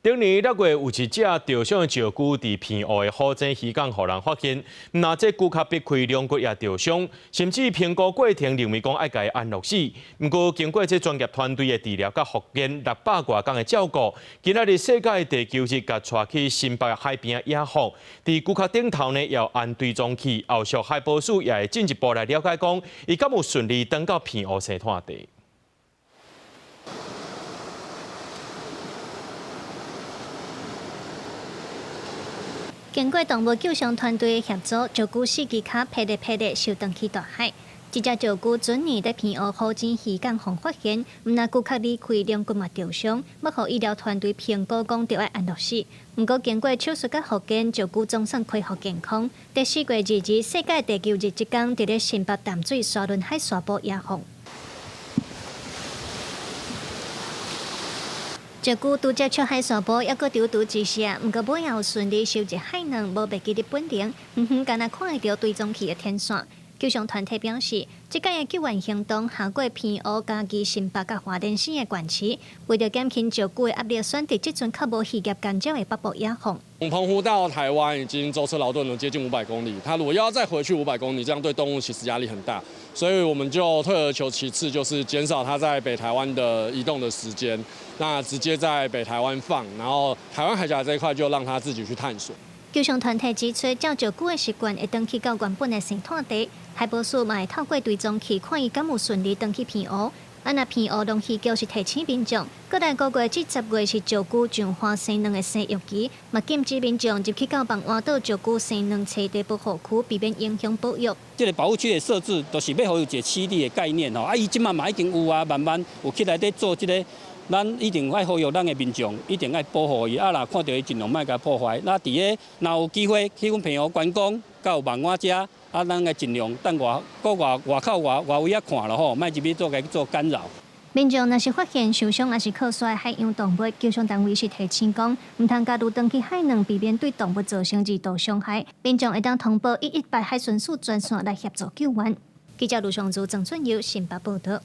頂年6月有一隻著傷的石龜佇澎湖的虎井漁港予人發現，毋但這龜殼擘開，龍骨也著傷，甚至評估過程認為講愛共伊安樂死。毋過經過這專業團隊的治療佮復健600外工的照顧，今仔日世界地球日共帶去新北海邊野放，佇龜殼頂頭呢也安追蹤器，後續海保署也會進一步來了解講，伊敢有順利轉到澎湖生態地。經過動物救傷團隊的協助，石龜四支跤撇咧撇咧收轉去大海。這隻石龜準年佇澎湖虎井漁港予發現，毋但龜殼離開，龍骨嘛著傷，欲予醫療團隊評估講著愛安樂死。毋過經過手術佮復健，石龜總算恢復健康。佇4月2日世界地球日這工，佇咧新北淡水沙崙海沙埔野放。石龜拄接觸海沙埔，猶閣躊躇一下，毋過尾仔有順利收入海囊，無袂記得本能，遠遠敢若看會著追蹤器的天線。救傷團體表示，這擺的救援行動涵蓋澎湖、嘉義、新北佮花蓮省的縣市，為著減輕石龜的壓力，選擇這陣較無漁業干擾的北部野放。從澎湖到台灣已經舟車勞頓了接近500公里，它如果要再回去500公里，這樣對動物其實壓力很大，所以我們就退而求其次，就是減少它在北台灣的移動的時間，那直接在北台灣放，然後台灣海峽這一塊就讓它自己去探索。救傷團體指出，照石龜的習慣會轉去到原本的生態地，海保署嘛會透過追蹤器看伊敢有順利轉去澎湖。啊，若澎湖農漁局是提醒民眾，過來5月至10月是石龜上花生卵的生育期，嘛禁止民眾入去到勐碗島石龜生卵棲地保護區，避免影響保育。這个保護區的設置，就是欲予伊有一个棲地的概念吼。啊，伊這馬嘛已經有啊，慢慢有起來佇做這个。咱一定愛呼籲咱的民眾，一定愛保護伊。啊，若看著伊盡量莫共破壞。那佇咧若有機會去阮澎湖觀光，佮有勐碗遮，啊，咱愛盡量等外閣外外口外外圍仔看囉吼，莫入去做共做干擾。民眾若是發現受傷抑是靠山的海洋動物，救傷單位是提醒講，毋通共掠轉去海卵，避免對動物造成二度傷害。民眾會當通報118海巡署專線來協助救援。記者盧尚祖、鄭俊佑新北報導。